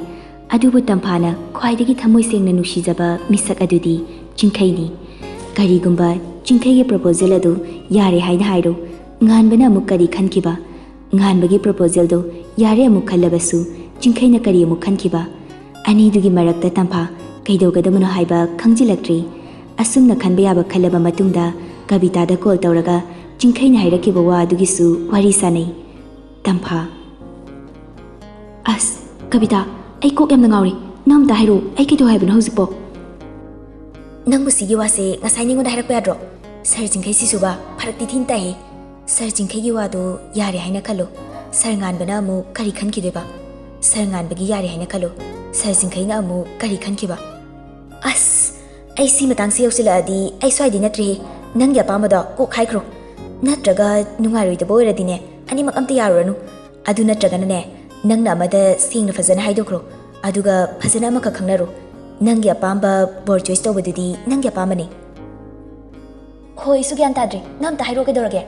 ꯑꯗꯨꯕꯨ ꯇꯝꯐꯥꯅ ꯈ꯭ꯋꯥꯏꯗꯒꯤ ꯊꯃꯣꯏ ꯁꯦꯡꯅ ꯅꯨꯡꯁꯤꯖꯕ ꯃꯤꯁꯛ ꯑꯗꯨꯗꯤ ꯆꯤꯡꯈꯩꯅꯤ꯫ ꯀꯔꯤꯒꯨꯝꯕ ꯆꯤꯡꯈꯩꯒꯤ ꯄ꯭ꯔꯣꯄꯣꯖꯦꯜ ꯑꯗꯨ ꯌꯥꯔꯦ ꯍꯥꯏꯅ ꯍꯥꯏꯔꯣ, ꯉꯥꯟꯕꯅ ꯑꯃꯨꯛ ꯀꯔꯤ ꯈꯟꯈꯤꯕ? ꯉꯥꯟꯕꯒꯤ proposalꯗꯨ ꯌꯥꯔꯦ ꯑꯃꯨꯛ ꯈꯜꯂꯕꯁꯨ, ꯆꯤꯡꯈꯩꯅ ꯀꯔꯤ ꯑꯃꯨꯛ ꯈꯟꯈꯤꯕ? ꯑꯅꯤꯗꯨꯒꯤ ꯃꯔꯛꯇ ꯇꯝꯐꯥ ꯀꯩꯗꯧꯒꯗꯕꯅꯣ ꯍꯥꯏꯕ ꯈꯪꯖꯤꯜꯂꯛꯇ꯭ꯔꯦ꯫ ꯑꯁꯨꯝꯅ ꯈꯟꯕ ꯌꯥꯕ ꯈꯜꯂꯕ ꯃꯇꯨꯡꯗ ꯀꯕꯤꯇꯥꯗ call ꯇꯧꯔꯒ ꯆꯤꯡꯈꯩꯅ ꯍꯥꯏꯔꯛꯈꯤꯕ ꯋꯥ ꯑꯗꯨꯒꯤꯁꯨ ꯋꯥꯔꯤ ꯁꯥꯅꯩ꯫ ꯇꯝꯐꯥ, ꯑꯁ, ꯀꯕꯤꯇꯥ, ꯑꯩ ꯀꯣꯛ ꯌꯥꯝꯅ ꯉꯥꯎꯔꯦ꯫ ꯅꯪ ꯑꯝꯇ ꯍꯥꯏꯔꯛꯑꯣ, ꯑꯩ ꯀꯩꯗꯧ ꯍꯥꯏꯕꯅꯣ ꯍꯧꯖꯤꯛꯄꯣ? ꯅꯪꯕꯨ ꯁꯤꯒꯤ ꯋꯥꯁꯦ ꯉꯁꯥꯏ ꯅꯉꯣꯟꯗ ꯍꯥꯏꯔꯛꯄ ꯌꯥꯗ꯭ꯔꯣ? ꯁꯥꯔ ꯆꯤꯡꯈꯩ ꯁꯤꯁꯨꯕ ꯐꯔꯛꯇꯤ ꯊꯤꯅ ꯇꯥꯏꯍꯦ꯫ ꯁꯥꯔ ꯆꯤꯡꯈꯩꯒꯤ ꯋꯥꯗꯣ ꯌꯥꯔꯦ ꯍꯥꯏꯅ ꯈꯜꯂꯣ꯫ ꯁꯥꯔ ꯉꯥꯟꯕꯅ ꯑꯃꯨꯛ ꯀꯔꯤ ꯈꯟꯈꯤꯗꯣꯏꯕ? ꯁꯥꯔ ꯉꯥꯟꯕꯒꯤ ꯌꯥꯔꯦ ꯍꯥꯏꯅ ꯈꯜꯂꯣ꯫ ꯁꯥꯔ ꯆꯤꯡꯈꯩꯅ ꯑꯃꯨꯛ ꯀꯔꯤ ꯈꯟꯈꯤꯕ? ꯑꯁ, ꯑꯩ ꯁꯤ ꯃꯇꯥꯡꯁꯤ ꯌꯧꯁꯤꯜꯂꯛꯑꯗꯤ ꯑꯩ ꯁ꯭ꯋꯥꯏꯗꯤ ꯅꯠꯇ꯭ꯔꯦꯍꯦ꯫ ꯅꯪꯒꯤ ꯑꯄꯥꯝꯕꯗꯣ ꯀꯣꯛ ꯍꯥꯏꯈ꯭ꯔꯣ꯫ ꯅꯠꯇ꯭ꯔꯒ ꯅꯨꯡꯉꯥꯏꯔꯣꯏꯗꯕ ꯑꯣꯏꯔꯗꯤꯅꯦ, ꯑꯅꯤꯃꯛ ꯑꯝꯇ ꯌꯥꯔꯨꯔꯅꯨ꯫ ꯑꯗꯨ ꯅꯠꯇ꯭ꯔꯒꯅꯅꯦ, ꯅꯪꯅ ꯑꯃꯗ ꯁꯦꯡꯅ ꯐꯖꯅ ꯍꯥꯏꯗꯣꯛꯈ꯭ꯔꯣ꯫ ꯑꯗꯨꯒ ꯐꯖꯅ ꯑꯃꯈꯛ ꯈꯪꯅꯔꯣ꯫ ꯅꯪꯒꯤ ꯑꯄꯥꯝꯕ ꯕꯣꯔ choice ꯇꯧꯕꯗꯨꯗꯤ ꯅꯪꯒꯤ ꯑꯄꯥꯝꯕꯅꯤ꯫ ꯍꯣꯏ, ꯑꯩꯁꯨ ꯒ꯭ꯌꯥꯟ ꯇꯥꯗ꯭ꯔꯦ꯫ ꯅꯪ ꯑꯝꯇ ꯍꯥꯏꯔꯛꯑꯣ, ꯀꯩꯗꯧꯔꯒꯦ?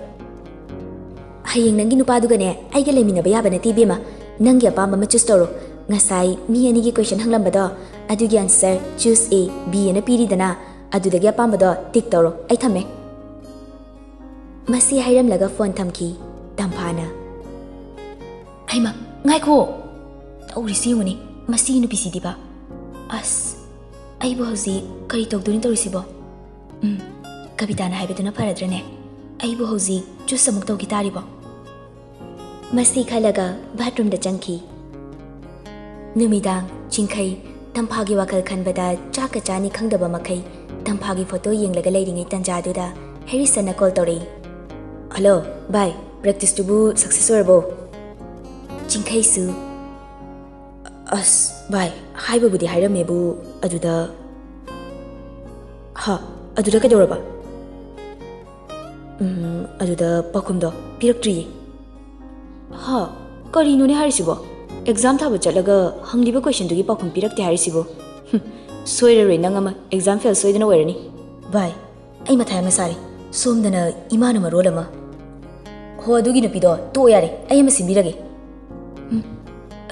ꯍꯌꯦꯡ ꯅꯪꯒꯤ ꯅꯨꯄꯥꯗꯨꯒꯅꯦ ꯑꯩꯒ ꯂꯩꯃꯤꯟꯅꯕ ꯌꯥꯕ ꯅꯠꯇꯦ, ꯏꯕꯦꯝꯃ꯫ ꯅꯪꯒꯤ ꯑꯄꯥꯝꯕ ꯑꯃ choose ꯇꯧꯔꯣ꯫ ꯉꯁꯥꯏ ꯃꯤ ꯑꯅꯤꯒꯤ question ꯍꯪꯂꯝꯕꯗꯣ, ꯑꯗꯨꯒꯤ answer choose A, B ꯑꯅ ꯄꯤꯔꯤꯗꯅ, ꯑꯗꯨꯗꯒꯤ ꯑꯄꯥꯝꯕꯗꯣ tick ꯇꯧꯔꯣ꯫ ꯑꯩ ꯊꯝꯃꯦ꯫ ꯃꯁꯤ ꯍꯥꯏꯔꯝꯂꯒ phone ꯊꯝꯈꯤ꯫ ꯇꯝꯐꯥꯅ, "ꯍꯩꯃ, ꯉꯥꯏꯈꯣ! ꯇꯧꯔꯤꯁꯤ ꯌꯦꯡꯉꯨꯅꯦ, ꯃꯁꯤꯒꯤ ꯅꯨꯄꯤꯁꯤꯗꯤꯕ꯫ ꯑꯁ, ꯑꯩꯕꯨ ꯍꯧꯖꯤꯛ ꯀꯔꯤ ꯇꯧꯗꯣꯏꯅꯣ ꯇꯧꯔꯤꯁꯤꯕꯣ? ꯎꯝ, ꯀꯕꯤꯇꯥꯅ ꯍꯥꯏꯕꯗꯨꯅ ꯐꯔꯗ꯭ꯔꯅꯦ? ꯑꯩꯕꯨ ꯍꯧꯖꯤꯛ choose ꯑꯃꯨꯛ ꯇꯧꯈꯤ ꯇꯥꯔꯤꯕꯣ?" ꯃꯁꯤ ꯈꯜꯂꯒ bathroomꯗ ꯆꯪꯈꯤ꯫ ꯅꯨꯃꯤꯗꯥꯡ ꯆꯤꯡꯈꯩ ꯇꯝꯐꯥꯒꯤ ꯋꯥꯈꯜ ꯈꯟꯕꯗ ꯆꯥꯛꯀ ꯆꯥꯅꯤ ꯈꯪꯗꯕ ꯃꯈꯩ ꯇꯝꯐꯥꯒꯤ photo ꯌꯦꯡꯂꯒ ꯂꯩꯔꯤꯉꯩ ꯇꯟꯖꯥꯗꯨꯗ ꯍꯦꯔꯤꯁꯟꯅ call ꯇꯧꯔꯛꯏ꯫ "ꯍꯜꯂꯣ, ꯚꯥꯏ, practiceꯇꯨꯕꯨ success ꯑꯣꯏꯔꯕꯣ?" ꯆꯤꯡꯈꯩꯁꯨ, "ꯑꯁ, ꯚꯥꯏ, ꯍꯥꯏꯕꯕꯨꯗꯤ ꯍꯥꯏꯔꯝꯃꯦꯕꯨ, ꯑꯗꯨꯗ..." "ꯍꯥ? ꯑꯗꯨꯗ ꯀꯩꯗꯧꯔꯕ?" "ꯎꯝ, ꯑꯗꯨꯗ ꯄꯥꯎꯈꯨꯝꯗꯣ ꯄꯤꯔꯛꯇ꯭ꯔꯤꯌꯦ꯫" "ꯍꯥ? ꯀꯔꯤꯅꯣꯅꯦ ꯍꯥꯏꯔꯤꯁꯤꯕꯣ? Exam ꯊꯥꯕ ꯆꯠꯂꯒ ꯍꯪꯂꯤꯕ questionꯗꯨꯒꯤ ꯄꯥꯎꯈꯨꯝ ꯄꯤꯔꯛꯇꯦ ꯍꯥꯏꯔꯤꯁꯤꯕꯣ? ꯍꯨꯝ, ꯁꯣꯏꯔꯔꯣꯏ ꯅꯪ ꯑꯃ, exam fail ꯁꯣꯏꯗꯅ ꯑꯣꯏꯔꯅꯤ꯫" "ꯚꯥꯏ, ꯑꯩ ꯃꯊꯥ ꯌꯥꯝꯅ ꯁꯥꯔꯦ꯫ ꯁꯣꯝꯗꯅ ꯏꯃꯥꯅ ꯃꯔꯣꯜ ꯑꯃ..." "ꯍꯣ, ꯑꯗꯨꯒꯤ ꯅꯨꯄꯤꯗꯣ ꯇꯣꯛꯑꯣ ꯌꯥꯔꯦ, ꯑꯩ ꯑꯃ ꯁꯤꯟꯕꯤꯔꯒꯦ꯫" "ꯎꯝ,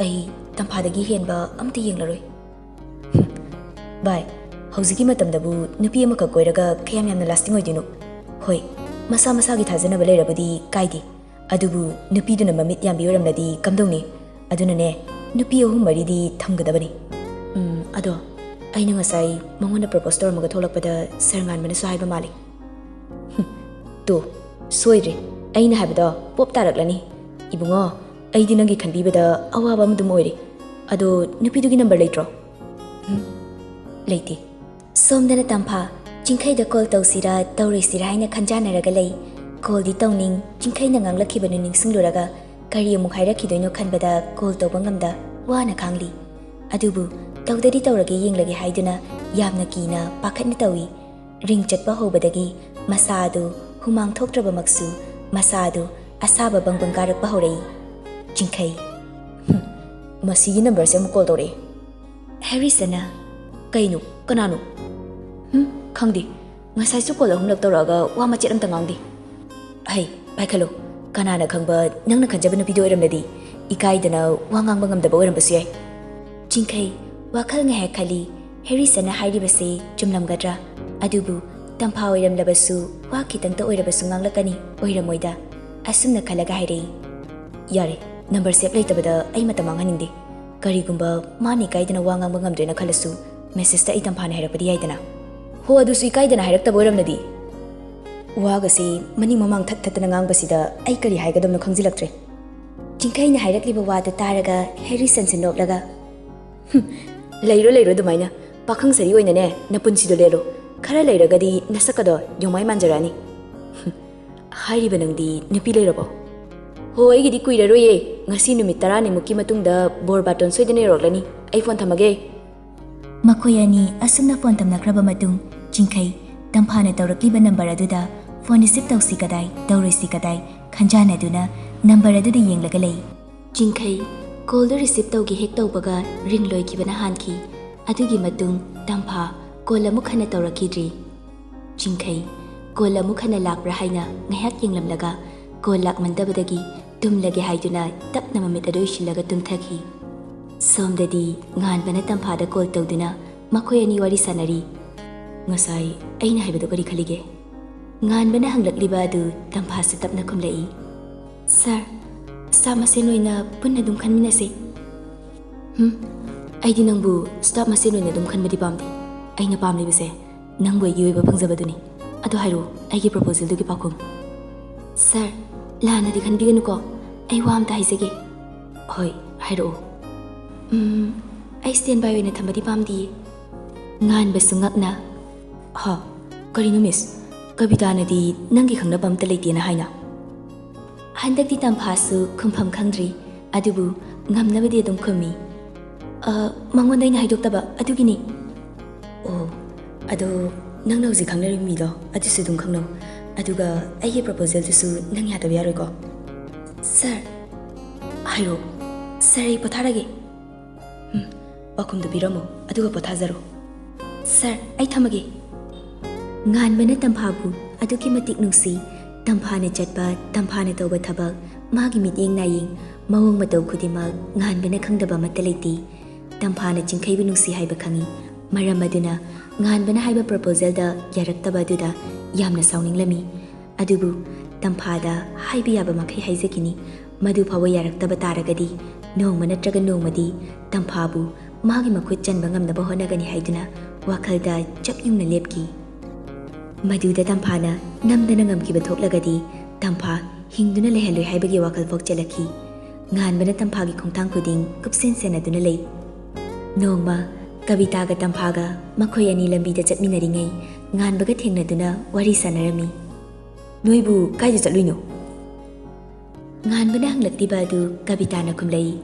ꯑꯩ ꯇꯝꯐꯥꯗꯒꯤ ꯍꯦꯟꯕ ꯑꯝꯇ ꯌꯦꯡꯂꯔꯣꯏ꯫" "ꯚꯥꯏ, ꯍꯧꯖꯤꯛꯀꯤ ꯃꯇꯝꯗꯕꯨ ꯅꯨꯄꯤ ꯑꯃꯈꯛ ꯀꯣꯏꯔꯒ ꯀꯌꯥꯝ ꯌꯥꯝꯅ lasting ꯑꯣꯏꯗꯣꯏꯅꯣ? ꯍꯣꯏ, ꯃꯁꯥ ꯃꯁꯥꯒꯤ ꯊꯥꯖꯅꯕ ꯂꯩꯔꯕꯗꯤ ꯀꯥꯏꯗꯦ, ꯑꯗꯨꯕꯨ ꯅꯨꯄꯤꯗꯨꯅ ꯃꯃꯤꯠ ꯌꯥꯝꯕꯤ ꯑꯣꯏꯔꯝꯂꯗꯤ ꯀꯝꯗꯧꯅꯤ? ꯑꯗꯨꯅꯅꯦ, ꯅꯨꯄꯤ ꯑꯍꯨꯝ ꯃꯔꯤꯗꯤ ꯊꯝꯒꯗꯕꯅꯤ꯫ ꯎꯝ, ꯑꯗꯣ ꯑꯩꯅ ꯉꯁꯥꯏ ꯃꯉꯣꯟꯗ ꯄ꯭ꯔꯣꯄꯣꯁ ꯇꯧꯔꯝꯃꯒ ꯊꯣꯛꯂꯛꯄꯗ ꯁꯥꯔ ꯉꯥꯟꯕꯅꯁꯨ ꯍꯥꯏꯕ ꯃꯥꯜꯂꯤ꯫ ꯍꯨꯝ, ꯇꯨ, ꯁꯣꯏꯗ꯭ꯔꯦ, ꯑꯩꯅ ꯍꯥꯏꯕꯗꯣ ꯄꯣꯞ ꯇꯥꯔꯛꯂꯅꯤ꯫ ꯏꯕꯨꯡꯉꯣ, ꯑꯩꯗꯤ ꯅꯪꯒꯤ ꯈꯟꯕꯤꯕꯗ ꯑꯋꯥꯕ ꯑꯃꯗꯨꯝ ꯑꯣꯏꯔꯦ꯫ ꯑꯗꯣ ꯅꯨꯄꯤꯗꯨꯒꯤ ꯅꯝꯕꯔ ꯂꯩꯇ꯭ꯔꯣ? ꯎꯝ, ꯂꯩꯇꯦ꯫ ꯁꯣꯝꯗꯅ ꯇꯝꯐꯥ, ꯆꯤꯡꯈꯩꯗ ꯀꯣꯜ ꯇꯧꯁꯤꯔꯥ ꯇꯧꯔꯣꯏꯁꯤꯔꯥ ꯍꯥꯏꯅ ꯈꯟꯖꯥꯟꯅꯔꯒ ꯂꯩ꯫ ꯀꯣꯜꯗꯤ ꯇꯧꯅꯤꯡ, ꯆꯤꯡꯈꯩꯅ ꯉꯥꯡꯂꯛꯈꯤꯕꯗꯨ ꯅꯤꯡꯁꯤꯡꯂꯨꯔꯒ ꯀꯔꯤ ꯑꯃꯨꯛ ꯍꯥꯏꯔꯛꯈꯤꯗꯣꯏꯅꯣ ꯈꯟꯕꯗ ꯀꯣꯜ ꯇꯧꯕ ꯉꯝꯗ ꯋꯥꯅ ꯈꯥꯡꯂꯤ꯫ ꯑꯗꯨꯕꯨ ꯇꯧꯗꯗꯤ ꯇꯧꯔꯒꯦ ꯌꯦꯡꯂꯒꯦ ꯍꯥꯏꯗꯨꯅ ꯌꯥꯝꯅ ꯀꯤꯅ ꯄꯥꯈꯠꯅ ꯇꯧꯏ꯫ ꯔꯤꯡ ꯆꯠꯄ ꯍꯧꯕꯗꯒꯤ ꯃꯁꯥ ꯑꯗꯨ ꯍꯨꯃꯥꯡ ꯊꯣꯛꯇ꯭ꯔꯕꯃꯛꯁꯨ ꯃꯁꯥ ꯑꯗꯨ ꯑꯁꯥꯕ ꯕꯪꯕꯪ ꯀꯥꯔꯛꯄ ꯍꯧꯔꯛꯏ꯫ ꯆꯤꯡꯈꯩ꯫ ꯍꯨꯝ, ꯃꯁꯤꯒꯤ ꯅꯝꯕꯔꯁꯦ ꯑꯃꯨꯛ ꯀꯣꯜ ꯇꯧꯔꯛꯑꯦ꯫ ꯍꯦꯔꯤꯁꯟꯅ꯫ ꯀꯩꯅꯣ? ꯀꯅꯥꯅꯣ? ꯍꯨꯝ, ꯈꯪꯗꯦ꯫ ꯉꯁꯥꯏꯁꯨ ꯀꯣꯜ ꯑꯍꯨꯝꯂꯛ ꯇꯧꯔꯛꯑꯒ ꯋꯥ ꯃꯆꯦꯠ ꯑꯝꯇ ꯉꯥꯡꯗꯦ꯫ ꯍꯩ, ꯄꯥꯏꯈꯠꯂꯣ꯫ ꯀꯅꯥꯅ ꯈꯪꯕ, ꯅꯪꯅ ꯈꯟꯖꯕ ꯅꯨꯄꯤꯗꯣ ꯑꯣꯏꯔꯝꯂꯗꯤ ꯏꯀꯥꯏꯗꯅ ꯋꯥ ꯉꯥꯡꯕ ꯉꯝꯗꯕ ꯑꯣꯏꯔꯝꯕꯁꯨ ꯌꯥꯏ꯫ ꯆꯤꯡꯈꯩ ꯋꯥꯈꯜ ꯉꯥꯏꯍꯥꯛ ꯈꯜꯂꯤ꯫ ꯍꯦꯔꯤꯁꯟꯅ ꯍꯥꯏꯔꯤꯕꯁꯤ ꯆꯨꯝꯂꯝꯒꯗ꯭ꯔꯥ? ꯑꯗꯨꯕꯨ ꯇꯝꯐꯥ ꯑꯣꯏꯔꯝꯂꯕꯁꯨ ꯋꯥ ꯈꯤꯇꯪꯇ ꯑꯣꯏꯔꯕꯁꯨ ꯉꯥꯡꯂꯛꯀꯅꯤ, ꯑꯣꯏꯔꯝꯃꯣꯏꯗ꯫ ꯑꯁꯨꯝꯅ ꯈꯜꯂꯒ ꯍꯥꯏꯔꯛꯏ꯫ ꯌꯥꯔꯦ, ꯅꯝꯕꯔ ꯁꯦꯞ ꯂꯩꯇꯕꯗ ꯑꯩ ꯃꯇꯝ ꯃꯥꯡꯍꯟꯅꯤꯡꯗꯦ꯫ ꯀꯔꯤꯒꯨꯝꯕ ꯃꯥꯅ ꯏꯀꯥꯏꯗꯅ ꯋꯥ ꯉꯥꯡꯕ ꯉꯝꯗ꯭ꯔꯦꯅ ꯈꯜꯂꯁꯨ, ꯃꯦꯁꯦꯖꯇ ꯑꯩ ꯇꯝꯐꯥꯅ ꯍꯥꯏꯔꯛꯄꯗꯤ ꯌꯥꯏꯗꯅ꯫ ꯍꯣ, ꯑꯗꯨꯁꯨ ꯏꯀꯥꯏꯗꯅ ꯍꯥꯏꯔꯛꯇꯕ ꯑꯣꯏꯔꯝꯂꯗꯤ? ꯋꯥꯒꯁꯤ ꯃꯅꯤꯡ ꯃꯃꯥꯡ ꯊꯠ ꯊꯠꯇꯅ ꯉꯥꯡꯕꯁꯤꯗ ꯑꯩ ꯀꯔꯤ ꯍꯥꯏꯒꯗꯕꯅꯣ ꯈꯪꯖꯤꯜꯂꯛꯇ꯭ꯔꯦ꯫ ꯆꯤꯡꯈꯩꯅ ꯍꯥꯏꯔꯛꯂꯤꯕ ꯋꯥꯗꯨ ꯇꯥꯔꯒ ꯍꯦꯔꯤꯁꯟꯁꯨ ꯅꯣꯛꯂꯒ, "ꯍꯨꯝ, ꯂꯩꯔꯣ ꯂꯩꯔꯣ ꯑꯗꯨꯃꯥꯏꯅ꯫ ꯄꯥꯈꯪ ꯁꯥꯔꯤ ꯑꯣꯏꯅꯅꯦ ꯅꯄꯨꯟꯁꯤꯗꯣ ꯂꯦꯜꯂꯣ꯫ ꯈꯔ ꯂꯩꯔꯒꯗꯤ ꯅꯁꯛꯀꯗꯣ ꯌꯣꯡꯃꯥꯏ ꯃꯥꯟꯖꯔꯛꯑꯅꯤ꯫" ꯍꯨꯝ, ꯍꯥꯏꯔꯤꯕ ꯅꯪꯗꯤ ꯅꯨꯄꯤ ꯂꯩꯔꯕꯣ? ꯍꯣ, ꯑꯩꯒꯤꯗꯤ ꯀꯨꯏꯔꯔꯣꯏꯌꯦ꯫ ꯉꯁꯤ ꯅꯨꯃꯤꯠ ꯇꯔꯥꯅꯤꯃꯨꯛꯀꯤ ꯃꯇꯨꯡꯗ ꯕꯣꯔ ꯕꯥꯇꯣꯟ ꯁꯣꯏꯗꯅ ꯌꯧꯔꯛꯂꯅꯤ꯫ ꯑꯩ ꯐꯣꯟ ꯊꯝꯃꯒꯦ꯫ ꯃꯈꯣꯏ ꯑꯅꯤ ꯑꯁꯨꯝꯅ ꯐꯣꯟ ꯊꯝꯅꯈ꯭ꯔꯕ ꯃꯇꯨꯡ, ꯆꯤꯡꯈꯩ ꯇꯝꯐꯥꯅ ꯇꯧꯔꯛꯂꯤꯕ ꯅꯝꯕꯔ ꯑꯗꯨꯗ ꯐꯣꯟ ꯔꯤꯁꯤꯞ ꯇꯧꯁꯤ ꯀꯗꯥꯏ, ꯇꯧꯔꯣꯏꯁꯤ ꯀꯗꯥꯏ ꯈꯟꯖꯥꯟꯅꯗꯨꯅ ꯅꯝꯕꯔ ꯑꯗꯨꯗ ꯌꯦꯡꯂꯒ ꯂꯩ꯫ ꯆꯤꯡꯈꯩ ꯀꯣꯜꯗꯨ ꯔꯤꯁꯤꯞ ꯇꯧꯒꯦ ꯍꯦꯛ ꯇꯧꯕꯒ ꯔꯤꯡ ꯂꯣꯏꯈꯤꯕꯅ ꯍꯥꯟꯈꯤ꯫ ꯑꯗꯨꯒꯤ ꯃꯇꯨꯡ ꯇꯝꯐꯥ ꯀꯣꯜ ꯑꯃꯨꯛ ꯍꯟꯅ ꯇꯧꯔꯛꯈꯤꯗ꯭ꯔꯤ꯫ ꯆꯤꯡꯈꯩ ꯀꯣꯜ ꯑꯃꯨꯛ ꯍꯟꯅ ꯂꯥꯛꯄ꯭ꯔꯥ ꯍꯥꯏꯅ ꯉꯥꯏꯍꯥꯛ ꯌꯦꯡꯂꯝꯂꯒ ꯀꯣꯜ ꯂꯥꯛꯃꯟꯗꯕꯗꯒꯤ ꯇꯨꯝꯂꯒꯦ ꯍꯥꯏꯗꯨꯅ ꯇꯞꯅ ꯃꯃꯤꯠ ꯑꯗꯨ ꯎꯏꯁꯤꯜꯂꯒ ꯇꯨꯝꯊꯈꯤ꯫ ꯁꯣꯝꯗꯗꯤ ꯉꯥꯟꯕꯅ ꯇꯝꯐꯥꯗ ꯀꯣꯜ ꯇꯧꯗꯨꯅ ꯃꯈꯣꯏ ꯑꯅꯤ ꯋꯥꯔꯤ ꯁꯥꯟꯅꯔꯤ꯫ "ꯉꯁꯥꯏ ꯑꯩꯅ ꯍꯥꯏꯕꯗꯨ ꯀꯔꯤ ꯈꯜꯂꯤꯒꯦ?" ꯉꯥꯟꯕꯅ ꯍꯪꯂꯛꯂꯤꯕ ꯑꯗꯨ ꯇꯝꯐꯥꯁꯨ ꯇꯞꯅ ꯈꯨꯝꯂꯛꯏ꯫ "ꯁꯥꯔ, ꯁ꯭ꯇꯥꯐ ꯃꯁꯦꯟ ꯑꯣꯏꯅ ꯄꯨꯟꯅ ꯑꯗꯨꯝ ꯈꯟꯃꯤꯟꯅꯁꯤ꯫" "ꯍꯝ? ꯑꯩꯗꯤ ꯅꯪꯕꯨ ꯁ꯭ꯇꯥꯐ ꯃꯁꯦꯟ ꯑꯣꯏꯅ ꯑꯗꯨꯝ ꯈꯟꯕꯗꯤ ꯄꯥꯝꯗꯦ꯫ ꯑꯩꯅ ꯄꯥꯝꯂꯤꯕꯁꯦ ꯅꯪꯕꯨ ꯑꯩꯒꯤ ꯑꯣꯏꯕ ꯐꯪꯖꯕꯗꯨꯅꯤ꯫ ꯑꯗꯣ ꯍꯥꯏꯔꯛꯑꯣ, ꯑꯩꯒꯤ ꯄ꯭ꯔꯣꯄꯣꯖꯦꯜꯗꯨꯒꯤ ꯄꯥꯎꯈꯨꯝ꯫" "ꯁꯥꯔ, ꯂꯥꯟꯅꯗꯤ ꯈꯟꯕꯤꯒꯅꯨꯀꯣ, ꯑꯩ ꯋꯥ ꯑꯝꯇ ꯍꯥꯏꯖꯒꯦ꯫" "ꯍꯣꯏ, ꯍꯥꯏꯔꯛꯑꯣ꯫" "ꯎꯝ, ꯑꯩ ꯁ꯭ꯇꯦꯟ ꯕꯥꯏ ꯑꯣꯏꯅ ꯊꯝꯕꯗꯤ ꯄꯥꯝꯗꯤꯌꯦ꯫" ꯉꯥꯟꯕꯁꯨ ꯉꯛꯅ, "ꯍꯥ? ꯀꯔꯤꯅꯣ ꯃꯤꯁ? ꯀꯕꯤꯇꯥꯅꯗꯤ ꯅꯪꯒꯤ ꯈꯪꯅꯕ ꯑꯝꯇ ꯂꯩꯇꯦꯅ ꯍꯥꯏꯅ?" ꯍꯟꯗꯛꯇꯤ ꯇꯝꯐꯥꯁꯨ ꯈꯨꯝꯐꯝ ꯈꯪꯗ꯭ꯔꯤ, ꯑꯗꯨꯕꯨ ꯉꯝꯅꯕꯗꯤ ꯑꯗꯨꯝ ꯈꯨꯝꯃꯤ꯫ "ꯑ, ꯃꯉꯣꯟꯗ ꯑꯩꯅ ꯍꯥꯏꯗꯣꯛꯇꯕ ꯑꯗꯨꯒꯤꯅꯤ꯫" "ꯑꯣ, ꯑꯗꯣ ꯅꯪꯅ ꯍꯧꯖꯤꯛ ꯈꯪꯅꯔꯤꯕ ꯃꯤꯗꯣ ꯑꯗꯨꯁꯨ ꯑꯗꯨꯝ ꯈꯪꯅꯧ, ꯑꯗꯨꯒ ꯑꯩꯒꯤ ꯄ꯭ꯔꯣꯄꯣꯖꯦꯜꯗꯨꯁꯨ ꯅꯪ ꯌꯥꯗꯕ ꯌꯥꯔꯣꯏꯀꯣ?" "ꯁꯥꯔ꯫" "ꯍꯥꯏꯔꯣ꯫" "ꯁꯥꯔ, ꯑꯩ ꯄꯣꯊꯥꯔꯒꯦ꯫" "ꯎꯝ, ꯄꯥꯎꯈꯨꯝꯗꯨ ꯄꯤꯔꯝꯃꯣ, ꯑꯗꯨꯒ ꯄꯣꯊꯥꯖꯔꯣ꯫" "ꯁꯥꯔ, ꯑꯩ ꯊꯝꯃꯒꯦ꯫" ꯉꯥꯟꯕꯅ ꯇꯝꯐꯥꯕꯨ ꯑꯗꯨꯛꯀꯤ ꯃꯇꯤꯛ ꯅꯨꯡꯁꯤ꯫ ꯇꯝꯐꯥꯅ ꯆꯠꯄ, ꯇꯝꯐꯥꯅ ꯇꯧꯕ ꯊꯕꯛ, ꯃꯥꯒꯤ ꯃꯤꯠꯌꯦꯡ ꯅꯥꯌꯦꯡ, ꯃꯑꯣꯡ ꯃꯇꯧ ꯈꯨꯗꯤꯡꯃꯛ ꯉꯥꯟꯕꯅ ꯈꯪꯗꯕ ꯑꯃꯠꯇ ꯂꯩꯇꯦ꯫ ꯇꯝꯐꯥꯅ ꯆꯤꯡꯈꯩꯕꯨ ꯅꯨꯡꯁꯤ ꯍꯥꯏꯕ ꯈꯪꯏ꯫ ꯃꯔꯝ ꯑꯗꯨꯅ ꯉꯥꯟꯕꯅ ꯍꯥꯏꯕ ꯄ꯭ꯔꯣꯄꯣꯖꯦꯜꯗ ꯌꯥꯔꯛꯇꯕ ꯑꯗꯨꯗ ꯌꯥꯝꯅ ꯁꯥꯎꯅꯤꯡꯂꯝꯃꯤ꯫ ꯑꯗꯨꯕꯨ ꯇꯝꯐꯥꯗ ꯍꯥꯏꯕ ꯌꯥꯕ ꯃꯈꯩ ꯍꯥꯏꯖꯈꯤꯅꯤ꯫ ꯃꯗꯨ ꯐꯥꯎꯕ ꯌꯥꯔꯛꯇꯕ ꯇꯥꯔꯒꯗꯤ ꯅꯣꯡꯃ ꯅꯠꯇ꯭ꯔꯒ ꯅꯣꯡꯃꯗꯤ ꯇꯝꯐꯥꯕꯨ ꯃꯥꯒꯤ ꯃꯈꯨꯠ ꯆꯟꯕ ꯉꯝꯅꯕ ꯍꯣꯠꯅꯒꯅꯤ ꯍꯥꯏꯗꯨꯅ ꯋꯥꯈꯜꯗ ꯆꯞ ꯌꯨꯡꯅ ꯂꯦꯞꯈꯤ꯫ ꯃꯗꯨꯗ ꯇꯝꯐꯥꯅ ꯅꯝꯗꯅ ꯉꯝꯈꯤꯕ ꯊꯣꯛꯂꯒꯗꯤ ꯇꯝꯐꯥ ꯍꯤꯡꯗꯨꯅ ꯂꯩꯍꯜꯂꯣꯏ ꯍꯥꯏꯕꯒꯤ ꯋꯥꯈꯜ ꯐꯥꯎ ꯆꯦꯜꯂꯛꯈꯤ꯫ ꯉꯥꯟꯕꯅ ꯇꯝꯐꯥꯒꯤ ꯈꯣꯡꯊꯥꯡ ꯈꯨꯗꯤꯡ ꯀꯨꯞꯁꯦꯟ ꯁꯦꯟꯅꯗꯨꯅ ꯂꯩ꯫ ꯅꯣꯡꯃ ꯀꯕꯤꯇꯥꯒ ꯇꯝꯐꯥꯒ ꯃꯈꯣꯏ ꯑꯅꯤ ꯂꯝꯕꯤꯗ ꯆꯠꯃꯤꯟꯅꯔꯤꯉꯩ ꯉꯥꯟꯕꯒ ꯊꯦꯡꯅꯗꯨꯅ ꯋꯥꯔꯤ ꯁꯥꯟꯅꯔꯝꯃꯤ꯫ "ꯅꯣꯏꯕꯨ ꯀꯥꯏꯗ ꯆꯠꯂꯨꯏꯅꯣ?" ꯉꯥꯟꯕꯅ ꯍꯪꯂꯛꯂꯤꯕ ꯑꯗꯨ ꯀꯕꯤꯇꯥꯅ ꯈꯨꯝꯂꯛꯏ꯫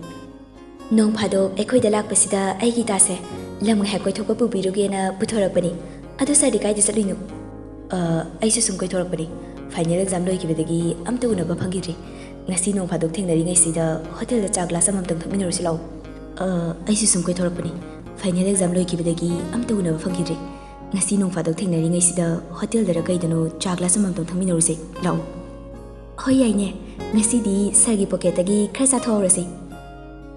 "ꯅꯣꯡ ꯐꯥꯗꯣꯛ ꯑꯩꯈꯣꯏꯗ ꯂꯥꯛꯄꯁꯤꯗ ꯑꯩꯒꯤ ꯏꯇꯥꯁꯦ ꯂꯝ ꯉꯥꯏꯍꯥꯛ ꯀꯣꯏꯊꯣꯛꯄ ꯄꯨꯕꯤꯔꯨꯒꯦꯅ ꯄꯨꯊꯣꯔꯛꯄꯅꯤ꯫ ꯑꯗꯣ ꯁꯥꯔꯗꯤ ꯀꯥꯏꯗ ꯆꯠꯂꯨꯏꯅꯣ?" "ꯑ, ꯑꯩꯁꯨ ꯁꯨꯝ ꯀꯣꯏꯊꯣꯔꯛꯄꯅꯤ꯫ ꯐꯥꯏꯅꯦꯜ ꯑꯦꯛꯖꯥꯝ ꯂꯣꯏꯈꯤꯕꯗꯒꯤ ꯑꯝꯇ ꯎꯅꯕ ꯐꯪꯈꯤꯗ꯭ꯔꯤ꯫ ꯉꯁꯤ ꯅꯣꯡ ꯐꯥꯗꯣꯛ ꯊꯦꯡꯅꯔꯤꯉꯩꯁꯤꯗ ꯍꯣꯇꯦꯜꯗ ꯆꯥ ꯒ꯭ꯂꯥꯁ ꯑꯃꯃꯝꯇꯪ ꯊꯛꯃꯤꯟꯅꯔꯨꯁꯤ ꯂꯥꯛꯑꯣ꯫" "ꯑ, ꯑꯩꯁꯨ ꯁꯨꯝ ꯀꯣꯏꯊꯣꯔꯛꯄꯅꯤ꯫ ꯐꯥꯏꯅꯦꯜ ꯑꯦꯛꯖꯥꯝ ꯂꯣꯏꯈꯤꯕꯗꯒꯤ ꯑꯝꯇ ꯎꯅꯕ ꯐꯪꯈꯤꯗ꯭ꯔꯤ꯫ ꯉꯁꯤ ꯅꯣꯡ ꯐꯥꯗꯣꯛ ꯊꯦꯡꯅꯔꯤꯉꯩꯁꯤꯗ ꯍꯣꯇꯦꯜꯗꯔ ꯀꯩꯗꯅꯣ ꯆꯥ ꯒ꯭ꯂꯥꯁ ꯑꯃꯃꯝꯇꯪ ꯊꯛꯃꯤꯟꯅꯔꯨꯁꯦ ꯂꯥꯛꯑꯣ꯫" "ꯍꯣꯏ, ꯌꯥꯏꯅꯦ꯫ ꯉꯁꯤꯗꯤ ꯁꯥꯔꯒꯤ ꯄꯣꯀꯦꯠꯇꯒꯤ ꯈꯔ ꯆꯥꯊꯣꯛꯍꯧꯔꯁꯤ꯫"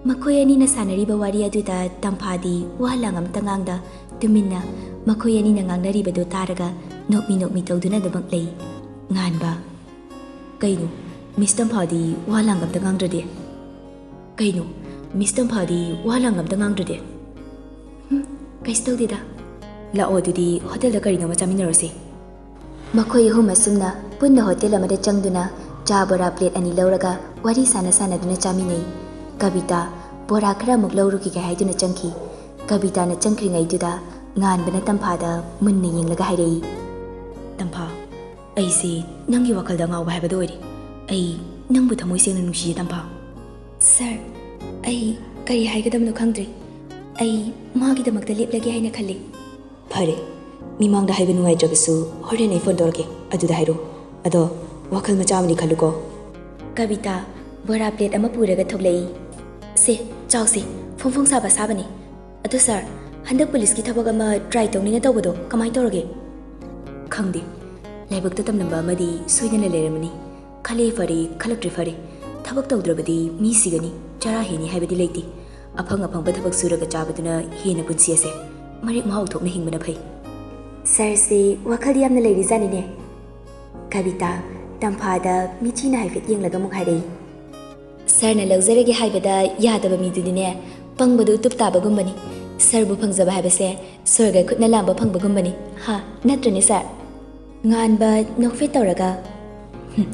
ꯃꯈꯣꯏ ꯑꯅꯤꯅ ꯁꯥꯟꯅꯔꯤꯕ ꯋꯥꯔꯤ ꯑꯗꯨꯗ ꯇꯝꯐꯥꯗꯤ ꯋꯥ ꯂꯥꯡ ꯑꯃꯇ ꯉꯥꯡꯗ ꯇꯨꯃꯤꯟꯅ ꯃꯈꯣꯏ ꯑꯅꯤꯅ ꯉꯥꯡꯅꯔꯤꯕꯗꯨ ꯇꯥꯔꯒ ꯅꯣꯛꯃꯤ ꯅꯣꯛꯃꯤ ꯇꯧꯗꯨꯅ ꯑꯗꯨꯃꯛ ꯂꯩ꯫ ꯉꯥꯟꯕ, "ꯀꯩꯅꯣ, ꯃꯤꯁ ꯇꯝꯐꯥꯗꯤ ꯋꯥ ꯂꯥꯡꯒ ꯑꯝꯇ ꯉꯥꯡꯗ꯭ꯔꯗꯤ? ꯀꯩꯅꯣ, ꯃꯤꯁ ꯇꯝꯐꯥꯗꯤ ꯋꯥ ꯂꯥꯡꯒ ꯑꯝꯇ ꯉꯥꯡꯗ꯭ꯔꯗꯤ?" "ꯍꯨꯝ, ꯀꯩꯁꯨ ꯇꯧꯗꯦꯗ꯫ ꯂꯥꯛꯑꯣ, ꯑꯗꯨꯗꯤ ꯍꯣꯇꯦꯜꯗ ꯀꯔꯤꯅꯣꯃ ꯆꯥꯃꯤꯟꯅꯔꯨꯁꯦ꯫" ꯃꯈꯣꯏ ꯑꯍꯨꯝ ꯑꯁꯨꯝꯅ ꯄꯨꯟꯅ ꯍꯣꯇꯦꯜ ꯑꯃꯗ ꯆꯪꯗꯨꯅ ꯆꯥ ꯕꯣꯔꯥ ꯄ꯭ꯂꯦꯠ ꯑꯅꯤ ꯂꯧꯔꯒ ꯋꯥꯔꯤ ꯁꯥꯟꯅ ꯁꯥꯟꯅꯗꯨꯅ ꯆꯥꯃꯤꯟꯅꯩ꯫ ꯀꯕꯤꯇꯥ ꯕꯣꯔꯥ ꯈꯔ ꯑꯃꯨꯛ ꯂꯧꯔꯨꯈꯤꯒꯦ ꯍꯥꯏꯗꯨꯅ ꯆꯪꯈꯤ꯫ ꯀꯕꯤꯇꯥꯅ ꯆꯪꯈ꯭ꯔꯤꯉꯩꯗꯨꯗ ꯉꯥꯟꯕꯅ ꯇꯝꯐꯥꯗ ꯃꯨꯟꯅ ꯌꯦꯡꯂꯒ ꯍꯥꯏꯔꯛꯏ, "ꯇꯝꯐꯥ, ꯑꯩꯁꯦ ꯅꯪꯒꯤ ꯋꯥꯈꯜꯗ ꯉꯥꯎꯕ ꯍꯥꯏꯕꯗꯣ ꯑꯣꯏꯔꯦ꯫ ꯑꯩ ꯅꯪꯕꯨ ꯊꯃꯣꯏ ꯁꯦꯡꯅ ꯅꯨꯡꯁꯤꯌꯦ, ꯇꯝꯐꯥ꯫" "ꯁꯥꯔ, ꯑꯩ ꯀꯔꯤ ꯍꯥꯏꯒꯗꯕꯅꯣ ꯈꯪꯗ꯭ꯔꯦ꯫ ꯑꯩ ꯃꯥꯒꯤꯗꯃꯛꯇ ꯂꯦꯞꯂꯒꯦ ꯍꯥꯏꯅ ꯈꯜꯂꯤ꯫" "ꯐꯔꯦ, ꯃꯤꯃꯥꯡꯗ ꯍꯥꯏꯕ ꯅꯨꯡꯉꯥꯏꯇ꯭ꯔꯕꯁꯨ ꯍꯣꯔꯦꯟ ꯑꯩ ꯐꯣꯟ ꯇꯧꯔꯛꯀꯦ, ꯑꯗꯨꯗ ꯍꯥꯏꯔꯣ꯫ ꯑꯗꯣ ꯋꯥꯈꯜ ꯃꯆꯥ ꯑꯃꯗꯤ ꯈꯜꯂꯨꯀꯣ꯫" ꯀꯕꯤꯇꯥ ꯕꯣꯔꯥ ꯄ꯭ꯂꯦꯠ ꯑꯃ ꯄꯨꯔꯒ ꯊꯣꯛꯂꯛꯏ꯫ "ꯁꯦ, ꯆꯥꯎꯁꯦ, ꯐꯣꯡ ꯐꯣꯡ ꯁꯥꯕ ꯑꯁꯥꯕꯅꯤ꯫ ꯑꯗꯣ ꯁꯥꯔ, ꯍꯟꯗꯛ ꯄꯨꯂꯤꯁꯀꯤ ꯊꯕꯛ ꯑꯃ ꯇ꯭ꯔꯥꯏ ꯇꯧꯅꯤꯅ ꯇꯧꯕꯗꯣ ꯀꯃꯥꯏ ꯇꯧꯔꯒꯦ?" "ꯈꯪꯗꯦ, ꯂꯥꯏꯕꯛꯇ ꯇꯝꯂꯝꯕ ꯑꯃꯗꯤ ꯁꯣꯏꯗꯅ ꯂꯩꯔꯝꯃꯅꯤ꯫ ꯈꯜꯂꯦ ꯐꯔꯦ, ꯈꯜꯂꯛꯇ꯭ꯔꯦ ꯐꯔꯦ꯫ ꯊꯕꯛ ꯇꯧꯗ꯭ꯔꯕꯗꯤ ꯃꯤ ꯁꯤꯒꯅꯤ, ꯆꯔꯥ ꯍꯦꯟꯅꯤ ꯍꯥꯏꯕꯗꯤ ꯂꯩꯇꯦ꯫ ꯑꯐꯪ ꯑꯐꯪꯕ ꯊꯕꯛ ꯁꯨꯔꯒ ꯆꯥꯕꯗꯨꯅ ꯍꯦꯟꯅ ꯄꯨꯟꯁꯤ ꯑꯁꯦ ꯃꯔꯦꯛ ꯃꯍꯥꯎ ꯊꯣꯛꯅ ꯍꯤꯡꯕꯅ ꯐꯩ꯫" "ꯁꯥꯔꯁꯦ ꯋꯥꯈꯜꯗꯤ ꯌꯥꯝꯅ ꯂꯩꯔꯤꯖꯥꯠꯅꯤꯅꯦ꯫" ꯀꯕꯤꯇꯥ ꯇꯝꯐꯥꯗ ꯃꯤꯠꯆꯤꯅ ꯍꯥꯏꯐꯦꯠ ꯌꯦꯡꯂꯒ ꯑꯃꯨꯛ ꯍꯥꯏꯔꯛꯏ, "ꯁꯥꯔꯅ ꯂꯧꯖꯔꯒꯦ ꯍꯥꯏꯕꯗ ꯌꯥꯗꯕ ꯃꯤꯗꯨꯗꯤꯅꯦ, ꯄꯪꯕꯗꯨ ꯎꯇꯨꯞ ꯇꯥꯕꯒꯨꯝꯕꯅꯤ꯫ ꯁꯥꯔꯕꯨ ꯐꯪꯖꯕ ꯍꯥꯏꯕꯁꯦ ꯁ꯭ꯋꯔꯒ ꯈꯨꯠꯅ ꯂꯥꯝꯕ ꯐꯪꯕꯒꯨꯝꯕꯅꯤ꯫ ꯍꯥ, ꯅꯠꯇ꯭ꯔꯅꯦ ꯁꯥꯔ?" ꯉꯥꯟꯕ ꯅꯣꯛꯐꯦꯠ ꯇꯧꯔꯒ, "ꯍꯨꯝ,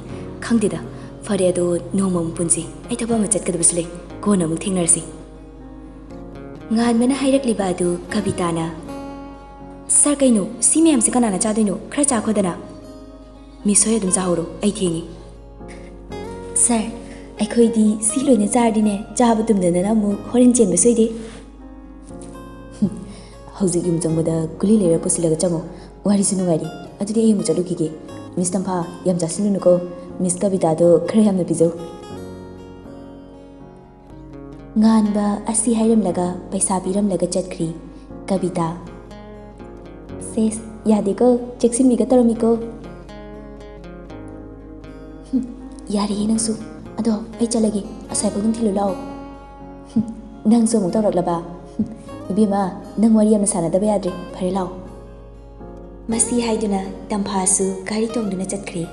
ꯈꯪꯗꯦꯗ꯫ ꯐꯔꯦ, ꯑꯗꯣ ꯅꯣꯡꯃ ꯑꯃꯨꯛ ꯄꯨꯟꯁꯤ꯫ ꯑꯩ ꯊꯕꯛ ꯑꯃ ꯆꯠꯀꯗꯕꯁꯨ ꯂꯩ꯫ ꯀꯣꯟꯅ ꯑꯃꯨꯛ ꯊꯦꯡꯅꯔꯁꯤ꯫" ꯉꯥꯟꯕꯅ ꯍꯥꯏꯔꯛꯂꯤꯕ ꯑꯗꯨ ꯀꯕꯤꯇꯥꯅ, "ꯁꯥꯔ, ꯀꯩꯅꯣ? ꯁꯤ ꯃꯌꯥꯝꯁꯦ ꯀꯅꯥꯅ ꯆꯥꯗꯣꯏꯅꯣ? ꯈꯔ ꯆꯥꯈꯣꯗꯅ꯫" "ꯃꯤꯁ ꯍꯣꯏ ꯑꯗꯨꯝ ꯆꯥꯍꯧꯔꯣ, ꯑꯩ ꯊꯦꯡꯉꯤ꯫" "ꯁꯥꯔ, ꯑꯩꯈꯣꯏꯗꯤ ꯁꯤ ꯂꯣꯏꯅ ꯆꯥꯔꯗꯤꯅꯦ, ꯆꯥꯕ ꯇꯨꯝꯗꯗꯅ ꯑꯃꯨꯛ ꯍꯣꯔꯦꯟ ꯆꯦꯟꯕ ꯁꯣꯏꯗꯦ꯫" "ꯍꯧꯖꯤꯛ ꯌꯨꯝ ꯆꯪꯕꯗ ꯒꯨꯂꯤ ꯂꯩꯔ ꯄꯨꯁꯤꯜꯂꯒ ꯆꯪꯉꯣ꯫ ꯋꯥꯔꯤꯁꯨ ꯅꯨꯡꯉꯥꯏꯔꯤ꯫ ꯑꯗꯨꯗꯤ ꯑꯩ ꯑꯃꯨꯛ ꯆꯠꯂꯨꯈꯤꯒꯦ꯫ ꯃꯤꯁ ꯇꯝꯐꯥ, ꯌꯥꯝ ꯆꯥꯁꯤꯜꯂꯨꯅꯨꯀꯣ꯫ ꯃꯤꯁ ꯀꯕꯤꯇꯥꯗꯣ ꯈꯔ ꯌꯥꯝꯅ ꯄꯤꯖꯧ꯫" ꯉꯥꯟꯕ ꯑꯁꯤ ꯍꯥꯏꯔꯝꯂꯒ ꯄꯩꯁꯥ ꯄꯤꯔꯝꯂꯒ ꯆꯠꯈ꯭ꯔꯤ꯫ ꯀꯕꯤꯇꯥ, "ꯁꯦꯁ, ꯌꯥꯗꯦꯀꯣ, ꯆꯦꯛꯁꯤꯟꯕꯤꯒ ꯇꯧꯔꯝꯃꯤꯀꯣ꯫" "ꯍꯨꯝ, ꯌꯥꯔꯦꯍꯦ ꯅꯪꯁꯨ꯫ ꯑꯗꯣ ꯑꯩ ꯆꯠꯂꯒꯦ, ꯑꯁ꯭ꯋꯥꯏꯐꯥꯎ ꯑꯗꯨꯝ ꯊꯤꯜꯂꯨ ꯂꯥꯛꯑꯣ꯫" "ꯍꯨꯝ, ꯅꯪꯁꯨ ꯑꯃꯨꯛ ꯇꯧꯔꯛꯂꯕ? ꯍꯨꯝ, ꯏꯕꯦꯝꯃ, ꯅꯪ ꯋꯥꯔꯤ ꯌꯥꯝꯅ ꯁꯥꯟꯅꯗꯕ ꯌꯥꯗ꯭ꯔꯦ꯫ ꯐꯔꯦ, ꯂꯥꯛꯑꯣ꯫" ꯃꯁꯤ ꯍꯥꯏꯗꯨꯅ ꯇꯝꯐꯥꯁꯨ ꯒꯥꯔꯤ ꯇꯣꯡꯗꯨꯅ ꯆꯠꯈ꯭ꯔꯦ꯫